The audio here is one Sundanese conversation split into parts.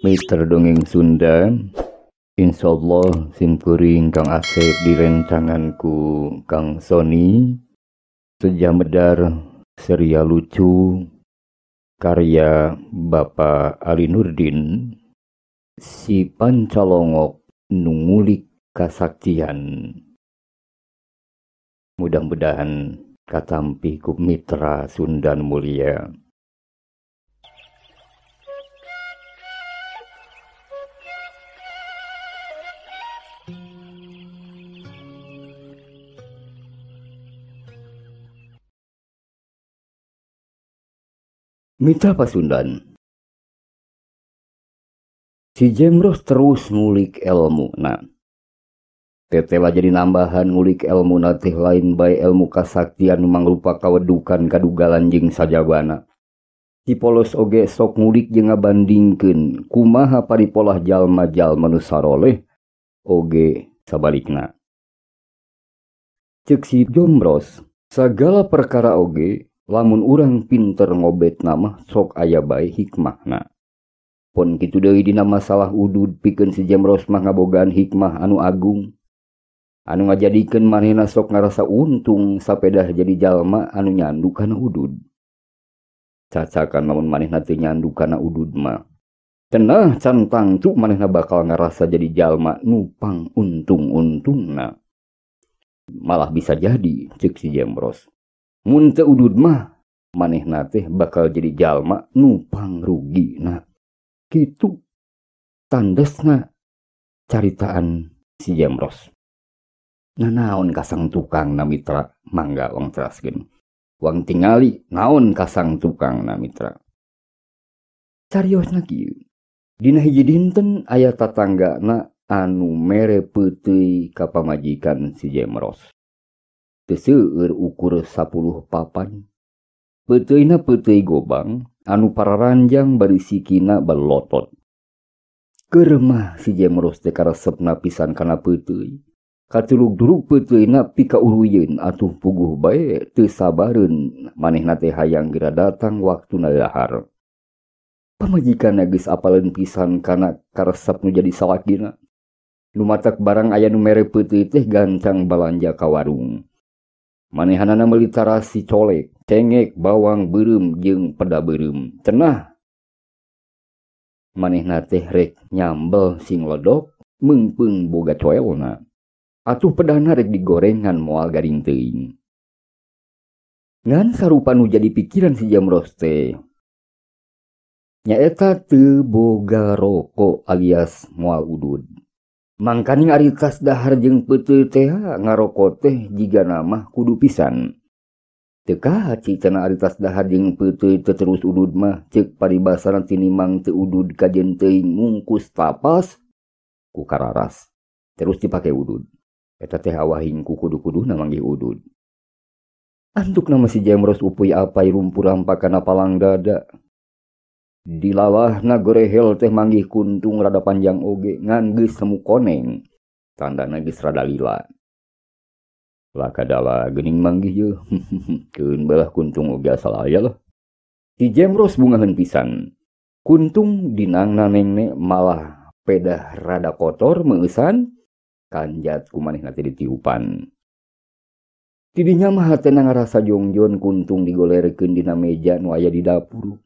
Mitra dongeng Sunda, insyaallah simkuring Kang Asep direncangan ku Kang Sony Sejamedar serial lucu karya Bapak Ali Nurdin, Si Pancalongok Nu Ngulik Kasaktian. Mudah-mudahan katampi ku mitra Sundan mulia. Mitra Pasundan, si Jemros terus ngulik ilmu na. Tetela jadi nambahan ngulik ilmu na teh lain bae ilmu kasaktian nu mangrupa kawedukan kadugalan jeung sajabana. Si polos oge sok ngulik jeung ngabandingkeun kumaha paripolah jalma-jalma nu saroleh oge sabalikna. Ceuk si Jemros, sagala perkara oge lamun urang pinter ngobet nama sok aya bae hikmahna. Pon kitu deui dina masalah udud pikeun si Jemros mah ngabogaan hikmah anu agung. Anu ngajadikeun manehna sok ngarasa untung sapedah jadi jalma anu nyandu kana udud. Cacakan lamun manehna teu nyandu kana udud mah. Cenah can tangtu manehna bakal ngarasa jadi jalma nu pang untung-untungna. Malah bisa jadi ceuk si Jemros, mun teu udud mah manehna teh bakal jadi jalma nu pangrugina. Kitu tandesna caritaan si Jemros. Nah, naon kasang tukang na mitra, mangga wang teraskeun. Wang tingali naon kasang tukang na mitra. Cariosna kieu. Dina hiji dinten aya tatanggana anu mere peuteuy ka pamajikan si Jemros. Teu seueur ukur 10 papan. Peuteuy-na peuteuy gobang anu pararanjang bari sikina balotot. Keur mah si Jemros teh karesepna pisan kana peuteuy. Katulug-durug peuteuyna pika uruyeun atuh puguh bae teu sabareun manehna teh hayang geura datang waktuna dahar. Pamajikanna geus apaleun pisan kana karesep nu jadi salakina. Nu matak barang aya nu mere peuteuy teh gancang balanja ka warung. Manehanana meuli tarasi colek, cengek, bawang beureum jeung peda beureum. Cenah manehna teh rek nyambel sing ledok meungpeung boga coelna. Atuh pedana rek digorengan moal garing teuing. Ngan sarupa nu jadi pikiran si Jemros teh nyaeta teu boga rokok alias moal udud. Mangkaning ari tas dahar jeung peuteuy teh ngarokok teh jigana mah kudu pisan. Teu kaci cenah ari tas dahar jeung peuteuy teu terus udud mah, ceuk paribasana tinimang teu udud kajen teuing mungkus tapas ku kararas terus dipake udud. Eta teh awahing ku kudu-kuduna manggih udud. Antukna mah si Jemros upuy apai rumpur rampa kana palang dada. Dilalahna gorehel teh manggih kuntung rada panjang oge ngan geus semu koneng. Tandana geus rada lila. Lakadala geuning manggih yeuh. Keun balah kuntung oge asal aya lah. Si Jemros bungaheun pisan. Kuntung dinangna nengne malah pedah rada kotor meueusan kanjat ku manehna teh ditiupan. Tidinya mah hatena ngarasa jongjon kuntung digolerkeun dina meja nu aya di dapur.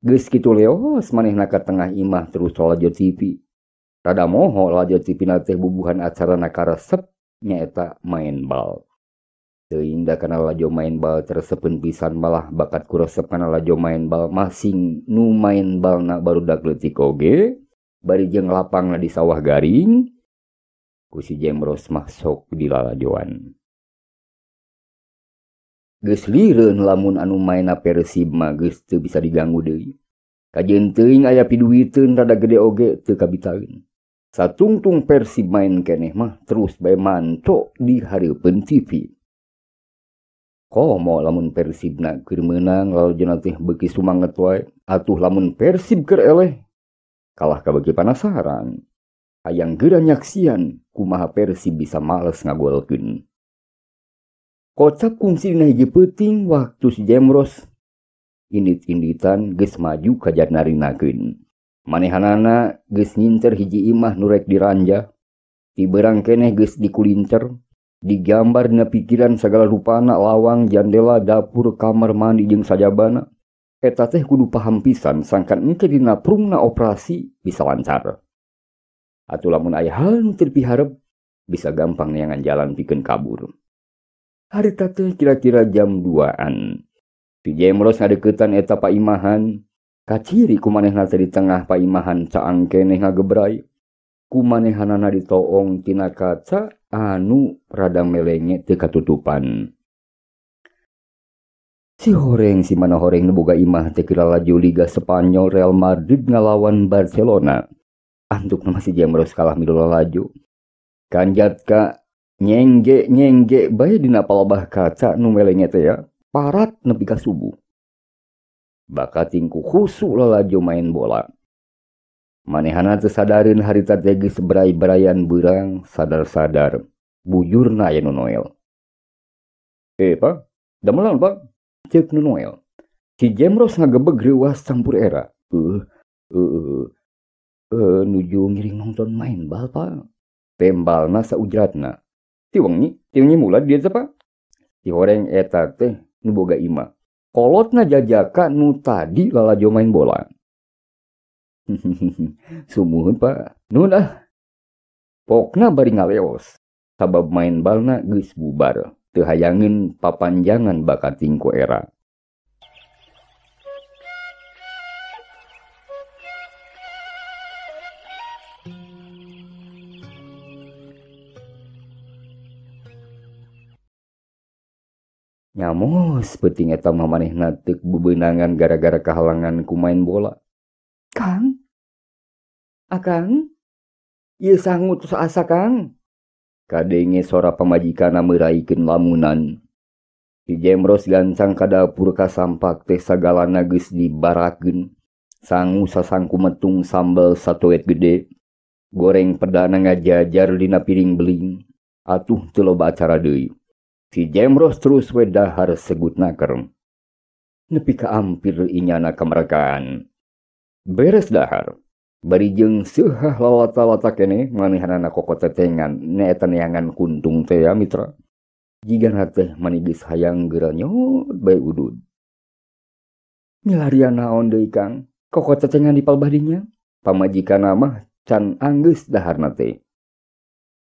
Geus kitu leos manehna ka tengah imah terus lalajo TV. Rada moho lalajo TV na teh bubuhan acarana karesep nyaeta main bal. Teuing da kana lalajo main bal teresepeun pisan, malah bakat ku resep kana lalajo main bal masing nu main balna barudak leutik oge bari jeung lapangna di sawah garing. Ku si Jemros mah sok dilalajoan. Geus lireun lamun anu maena Persib mah geus teu bisa diganggu deui. Kajeun teuing aya piduiteun rada gede oge teu kabitaeun. Satungtung Persib main keneh mah terus bae manco di hareupeun TV. Komo lamun Persibna keur meunang lalajona teh beuki sumanget wae. Atuh lamun Persib keur eleh kalah ka beuki panasaran. Hayang geura nyaksian kumaha Persib bisa males ngagolkeun. Kocap kungsi dina hiji peuting waktu si Jemros indit-inditan geus maju ka narinakeun. Manehanana geus ngincer hiji imah nu rek diranja. Ti beurang keneh geus dikulincer, digambar dina pikiran sagala rupana lawang, jandela, dapur, kamar mandi jeung sajabana. Eta teh kudu paham pisan sangkan engke dina prungna operasi bisa lancar. Atuh lamun aya hal nu teu dipiharep bisa gampang neangan jalan pikeun kabur. Harita teh kira-kira jam 2-an. Si Jemros ngadeukeutan eta paimahan, kaciri ku manehna teh di tengah paimahan caang keneh ngagebray. Ku manehanana ditoong tina kaca anu rada melenge teu katutupan. Si horeng si mana horeng nu boga imah teh keur laju Liga Spanyol Real Madrid ngalawan Barcelona. Antukna mah si Jemros kalah milu laju. Kanjat ka nyengge-nyengge bae dina palebah kaca nu melenge teh ya, parat nepi ka subuh. Bakating ku khusu lalajo main bola. Manehana teu sadareun harita teh geus berai-beraian beurang sadar-sadar. Bujurna aya nu noel. Pak, damelan Pak. Ceuk nu noel. Si Jemros ngagebeg reuas campur era. Nuju ngiring nonton main bal Pak. Tembalna saujratna. Ti wengi mula dia teh Pak. Si horeng eta teh nu boga imah. Kolotna jajaka nu tadi lalajo main bola. Sumuhun Pak. Nuhun ah. Pokna bari ngaleos. Sabab main balna geus bubar. Teu hayangeun papanjangan bakating ku era. Nyamos peuting eta mah manehna teu bebeunangan gara-gara kahalangan ku main bola. Kang? Akang? Ieu sangu tos asa Kang? Kadenge sora pamajikanna meuraikeun lamunan. Si Jemros gancang ka dapur kasampak teh sagalana geus dibarakeun. Sangu sasangku metung sambel satoet gede. Goreng pedana ngajajar dina piring beling. Atuh teu loba acara deui. Si Jemros terus we dahar segut naker. Nepi ka ampir inyana kamerekaan. Beres dahar. Bari jeung seuhah lalata-lata keneh manehanana kokotetengan neeta neangan kuntung teh ya mitra. Jigana teh mani geus hayang geura nyot bae udud. Milarian naon deui Kang? Kokotetengan di palbah dinya? Pamajikanna mah can anggeus daharna teh.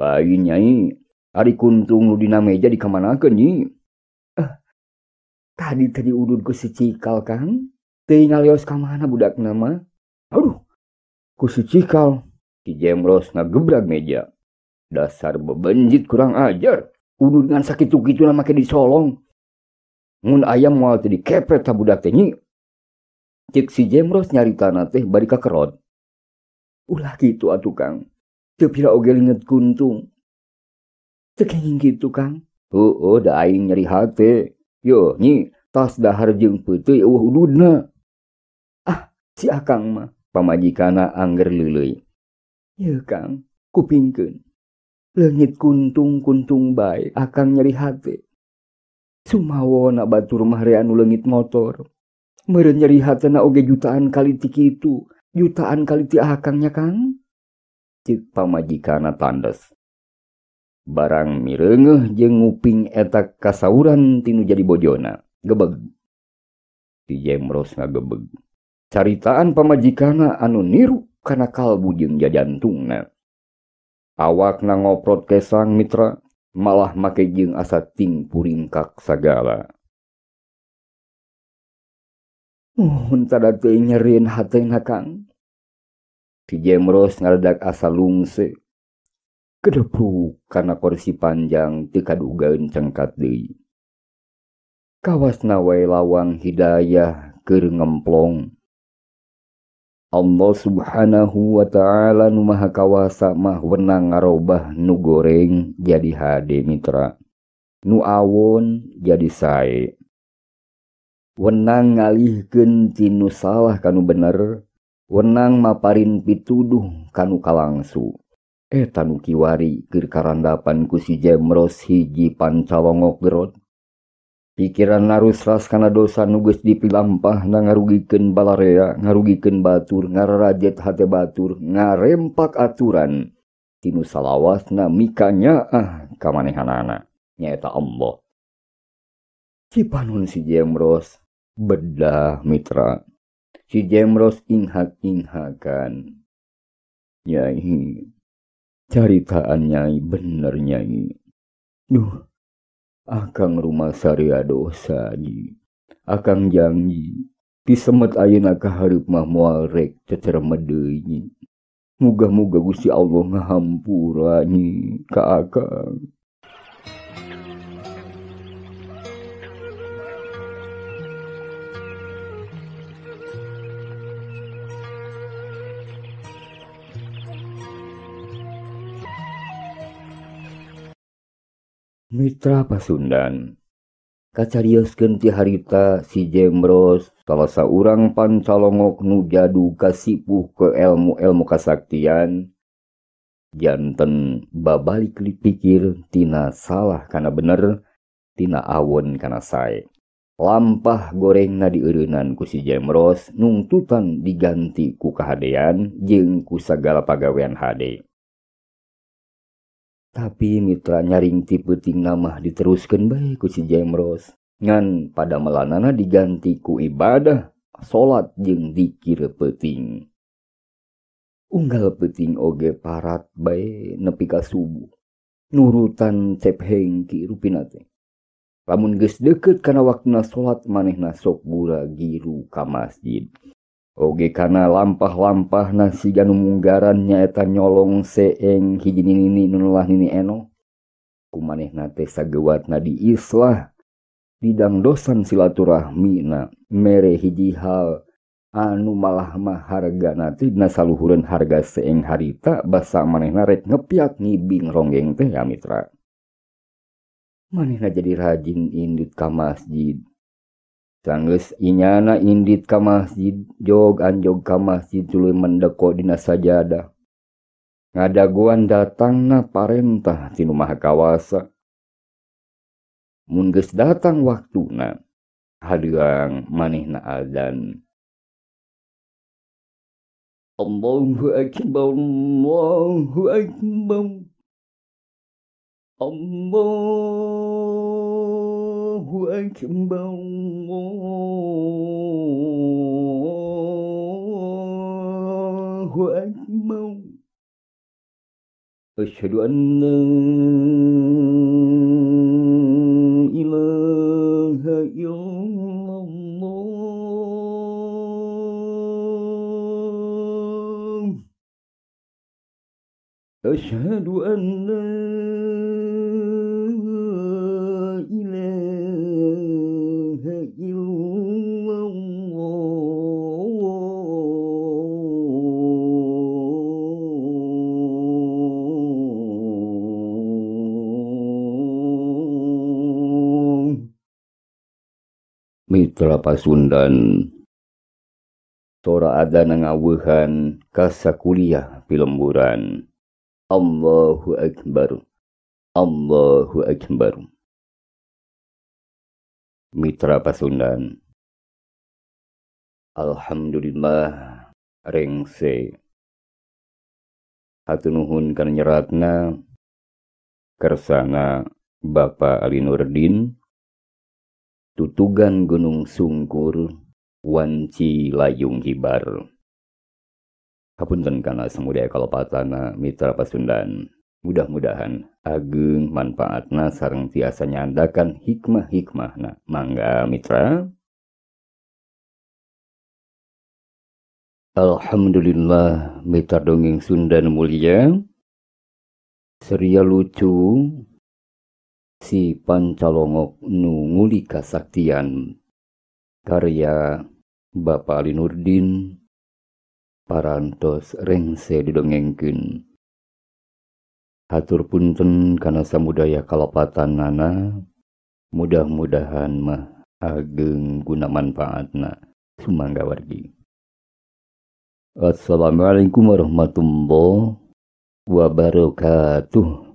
Lain nyai, ari kuntung nu dina meja dikamanakeun nyi? Tadi tadi udud ku si Cikal Kang. Teu ngalios ka mana budakna mah? Aduh. Ku si Cikal, si Jemros ngagebrag meja. Dasar bebenjit kurang ajar. Udud ngan sakitu-kituna make disolong. Mun ayam moal teu dikepret ta budak teh nyi. Ceuk si Jemros nyaritana teh bari kakerot. Ulah kitu atuh Kang. Teu pira oge leungeut kuntung. Teu kenging kitu Kang. Heueuh da aing nyeri hate. Yo nyi, tas dahar jeung peuteuy eueuh ududna. Ah, si Akang mah. Pamajikana angger leuleuy. Yeuh Kang, kupingkeun. Leungit kuntung-kuntung bae akang nyeri hate. Sumawona batur mah rea nu leungit motor. Meureun nyeri hatena oge jutaan kali ti kitu, jutaan kali ti akangnya Kang. Ceuk pamajikana tandes. Barang mireungeuh jeung nguping eta kasauran tinu jadi bojona. Gebeg. Si Jemros ngagebeg. Caritaan pamajikana anu niru kana kalbu jeung jajantungna. Awakna ngoprot kesang mitra, malah make jeung asa ting puringkak sagala. Muhun tada teu nyerieun hatena Kang. Si Jemros ngaledak asa lungse. Kedepruk kana kursi panjang teu kadugaeun cengkat deui. Kawasna wae lawang hidayah keur ngemplong. Allah subhanahu wa ta'ala nu maha kawasa mah wenang ngarobah nu goreng jadi hade mitra, nu awon jadi sae. Wenang ngalihkeun ti nu salah kanu bener, wenang maparin pituduh kanu kalangsu. Eta nu kiwari keur karandapan ku si Jemros hiji pancalongok gerot. Pikiran narusras kana dosa nu geus dipilampahna ngarugikeun balarea, ngarugikeun batur, ngararajet hate batur, ngarempak aturan tinu salawasna mikanyaah ka manehanana nyaeta Allah. Cipanun si Jemros bedah mitra. Si Jemros inghak-inghakan. Nyai, caritaan nyai bener nyai. Duh, akang rumah saria dosa nyi. Akang janji disemet ayeuna ka hareup mah moal rek cecermed deui nyi. Muga-muga Gusti Allah ngahampura nyi ka akang. Mitra Pasundan kacarioskeun ti harita si Jemros salah saurang pancalongok nu jadu kasipuh ke elmu-elmu kasaktian janten babalik pikir tina salah kana bener tina awon kana sae. Lampah gorengna dieureunnan ku si Jemros nungtutan diganti ku kahadean jeung ku sagala pagawean hade. Tapi mitra nyaring ti peuting mah diteruskeun bae ku si Jemros. Ngan pada melanana diganti ku ibadah, salat jeung dikir peuting. Unggal peuting oge parat bae nepi ka subuh. Nurutan Cep Hengki rupina teh. Lamun geus deukeut kana waktuna salat manehna sok gura giru ka masjid. Oge kana lampah-lampahna siga nu munggaran nyaeta nyolong seeng hiji nini nu nelah nini eno. Ku manehna teh sagewatna diislah didangdosan silaturahmina mere hiji hal anu malah mah hargana teh dina saluhureun harga seeng harita basa manehna rek ngepiak ngibing ronggeng teh ya mitra. Manehna jadi rajin indit ka masjid. Sanggeus inyana indit ka masjid, jog anjog ka masjid tuluy mendeko dina sajadah. Ngadagoan datangna parentah ti Nu Maha Kawasa. Mun geus datang waktuna, hadeang manehna adzan. Allahu akbar, Allahu akbar. Allahu akbar, Allahu akbar. Asyhadu an la ilaha illallah. Asyhadu an la ilaha illallah. Mitra Pasundan sora adana ngaweuhan ka sakuliah pilemburan. Allahu akbar, Allahu akbar. Mitra Pasundan, alhamdulillah rengse hatur nuhun kana nyeratna kersana Bapak Ali Nurdin tutugan Gunung Sungkur wanci layung hibar. Hapunten kana samudaya kalepatana Mitra Pasundan. Mudah-mudahan ageng manfaatna sareng tiasa nyandakan hikmah-hikmahna. Mangga mitra. Alhamdulillah mitra dongeng Sunda nu mulia. Seria lucu si Pancalongok nu nguli kasaktian karya Bapak Ali Nurdin parantos rengse didongengkeun. Hatur punten kana samudaya kalepatanana, mudah-mudahan mah ageng guna manfaatna. Sumangga wargi. Assalamualaikum warahmatullahi wabarakatuh.